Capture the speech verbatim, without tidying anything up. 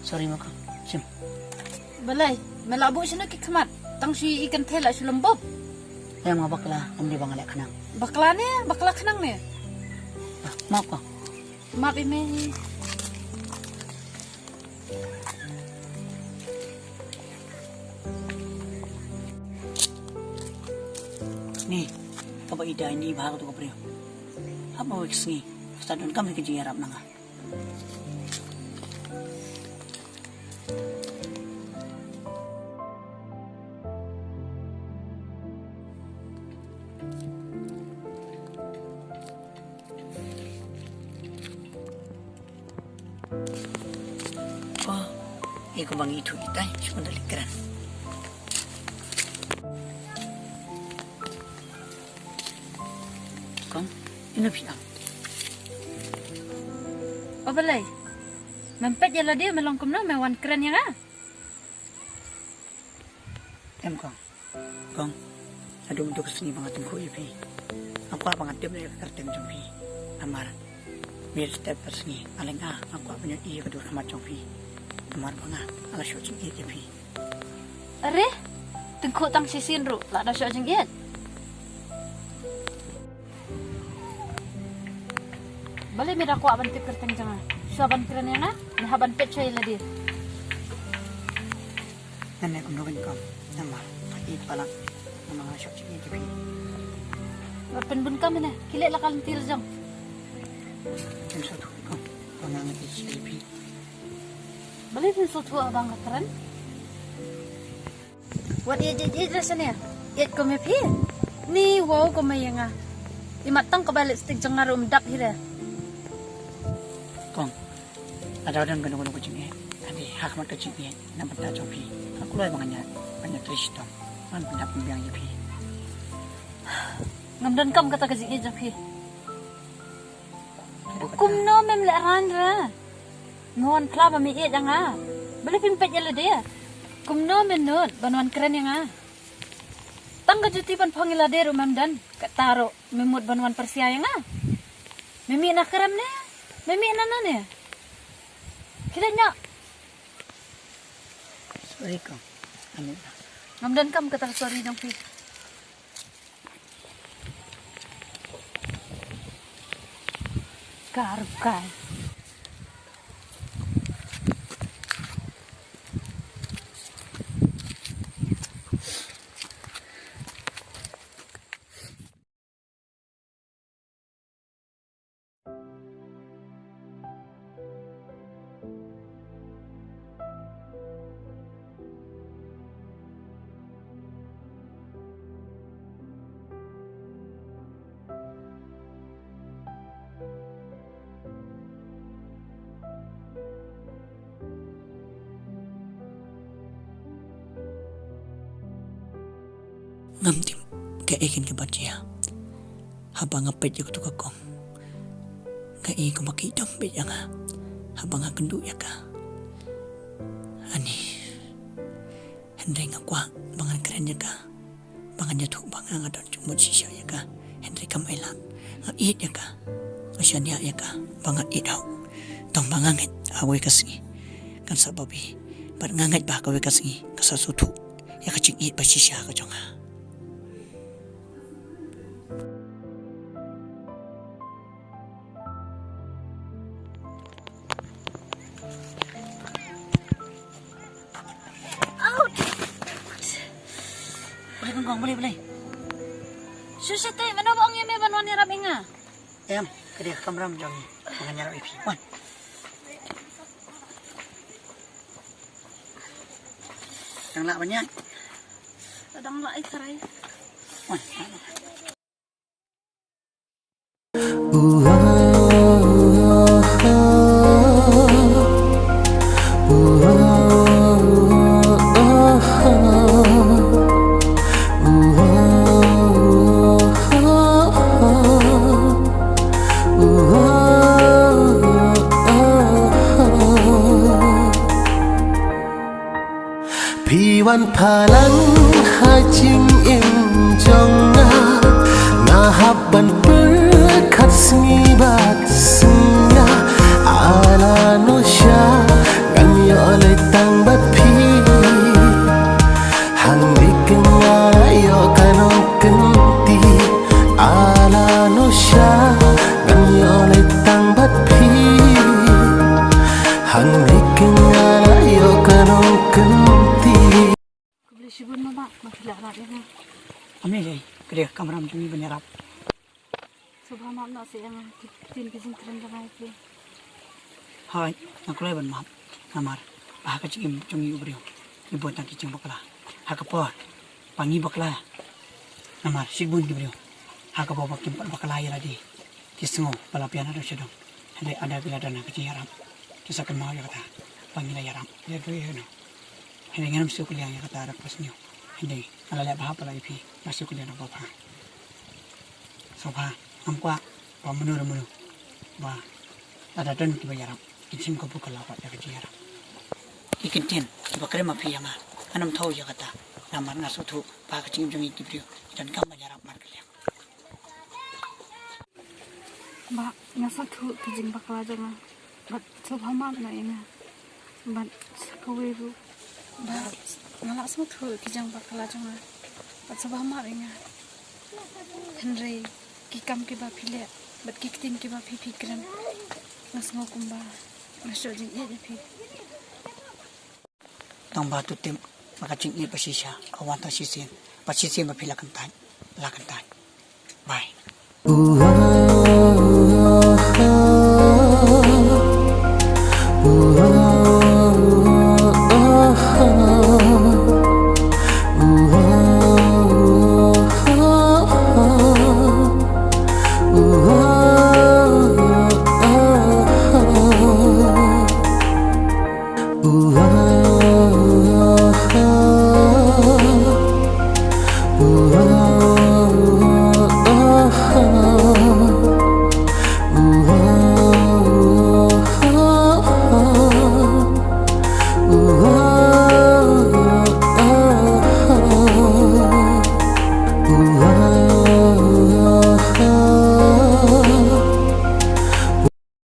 Sorry ma ka. Shim. Balei, me la buh shano ki khmat? Tang shu i kan thela shu lembop. Em nga bakla, em di bang lek khnang. Bakla ne, bakla khnang ne. Ah, maaf ka. Maaf i me. Ni, kaba i dei ni ba ka tu ka briew. Haba wek sngi, sa don kam ka jingïarap na nga. Oh, e ko bang itu itai, shu da likran. Kong, ina phi am. O balei. Mem pet ïa lade me long kumno me wan kren ïa nga. Em kong. Kong. Naduh mynta ka sngi ba nga tyngkhuh ïa phi, nga kwah ba nga tip ïa ka kyrteng jong phi. Namar mynstep ka sngi, ale nga, nga kwah ban ïohi ïa ka dur khmat jong phi. Namar ba nga, nga la shoh jingïeit ïa phi. Are, tyngkhuh tang shisien ruh la da shoh jingïeit. Balei me da kwah ban tip kyrteng jong nga? Shuwa ban kren ïa nga, me hap ban peit shuwa ïa lade. Ngan ïa kumno ban kren, namar nga ïeit palat, namar nga shoh jingïeit ïa phi. Wat pynbun kam ne, khie leit la ka lynti la jong. Phin sngewthuh kong, ba nga ïeit ïa phi. Balei phin sngewthuh haba nga kren? Wat ïeit ïeit ïeit re shane. Ïeit kum ïa phi. Ni wow kum ïa nga. Imat tang kaba lipstick jong nga ruh ym dap hi re. Kong. Lada don kano kano ka jingïeit, ka dei ha khmat ka jingïeit na bynta jong phi. Nga kloi ba ngan ïa, ba ngan ïa trei shitom. Ngan pyndap pynbiang ïa phi. Ngam donkam kata ka jingïeit jong phi. Kumno mem lehrain re? Me wan phla ba me ïeit ïa nga. Balei phim peit ïa lade? Kumno me nud ban wan kren ïa nga? Tang ka juti ban phong ïa lade ruh mem don. Kata ruh me mut ban wan pyrshah ïa nga. Me mih na krem ne? Me mih na na ne? Khie leit noh. Sorry kong. Ngam donkam kata ka sorry jong phi. Ka rukai. Ngam tip kaei keiñ kaba jia. Haba nga peit ïa katu ka kong, nga i kumba ka ïeit beit ïa nga haba nga kynduh ïa ka. Ani, hynrei nga kwah ba ngan kren ïa ka, ba ngan ïathuh ba nga, nga don jingmut shisha ïa ka. Hynrei kam ailad, nga ïeit ïa ka, nga shaniah ïa ka ba nga ïeit hok. Tang ba nga ngeit ha kawei ka sngi kan sa babe, bad nga ngeit ba ha kawei ka sngi ka sa sngewthuh ïa ka jingïeit ba shisha ka jong nga. Balei kong, balei, balei? Shu shatei, mano ba ong ïa me ban wan ïarap ïa nga? Em, ka dei ka kamram jong ngi, ngan ïarap ïa phi. Wan. Dang lah ban ïaid? Dang lah, ai tharai. Wan. Ha jingim jong nga, nga hap ban pyrkhat sngi bad sngi. Ala nusha ngan ïoh leit tang bad phi. Hangne ka nga la ïoh ka nongkynti. Ala nusha ngan ïoh leit tang bad phi. Hangne ka nga la ïoh ka nongkynti. Khublei shibun mama, ba phi la ïarap ïa nga. Am ne dei, ka dei ka kamram jong ngi ban ïarap. Sngewbha map noh seh ïa nga, ki ktien ki jingkren jong nga ïa phi. Hooid, nga kloi ban map. Namar ba ha ka jingim jong ngi u briew, ngi bun tang ki jingbakla. Ha ka por ba ngi bakla, namar shibun ki briew, ha ka por ba kim pat bakla ïa lade, ki sngew ba la pynïaid haduh sha dong. Hynrei lada ki la don ha ka jingïarap, ki sa kynmaw ïa kata ba ngi la ïarap ïa u ïa u. Hynrei ngam sngewkylliang ïa kata da ka sniew. Hynrei nga la leh bha palat ïa phi, ngam sngewkylliang da kaba bha. Sngewbha, ngam kwah ba mano re mano ba lada don kiba ïarap, kin shim kabu ka lawat ïa ka jingïarap. Ki kyntien kiba kren ma phi ïa nga, ngan ym thew ïa kata. Namar nga sngewthuh ba ha ka jingim jong ngi ki briew, ki donkam ban ïarap markylliang. Bah, nga sngewthuh ki jingbakla jong nga. Bad sngewbha map noh ïa nga. Bad sa kawei ruh, bah, nga la sngewthuh ki jingbakla jong nga. Bad sngewbha map ïa nga. Hynrei ki kam kiba phi leh bad ki ktien kiba phi phi kren, nga sngew kumba nga shoh jingïeit ïa phi. Tang ba to tip ba ka jingïeit ba shisha ka wan tang shisien, ba shisien ba phi la kyntait, la kyntait. Bye.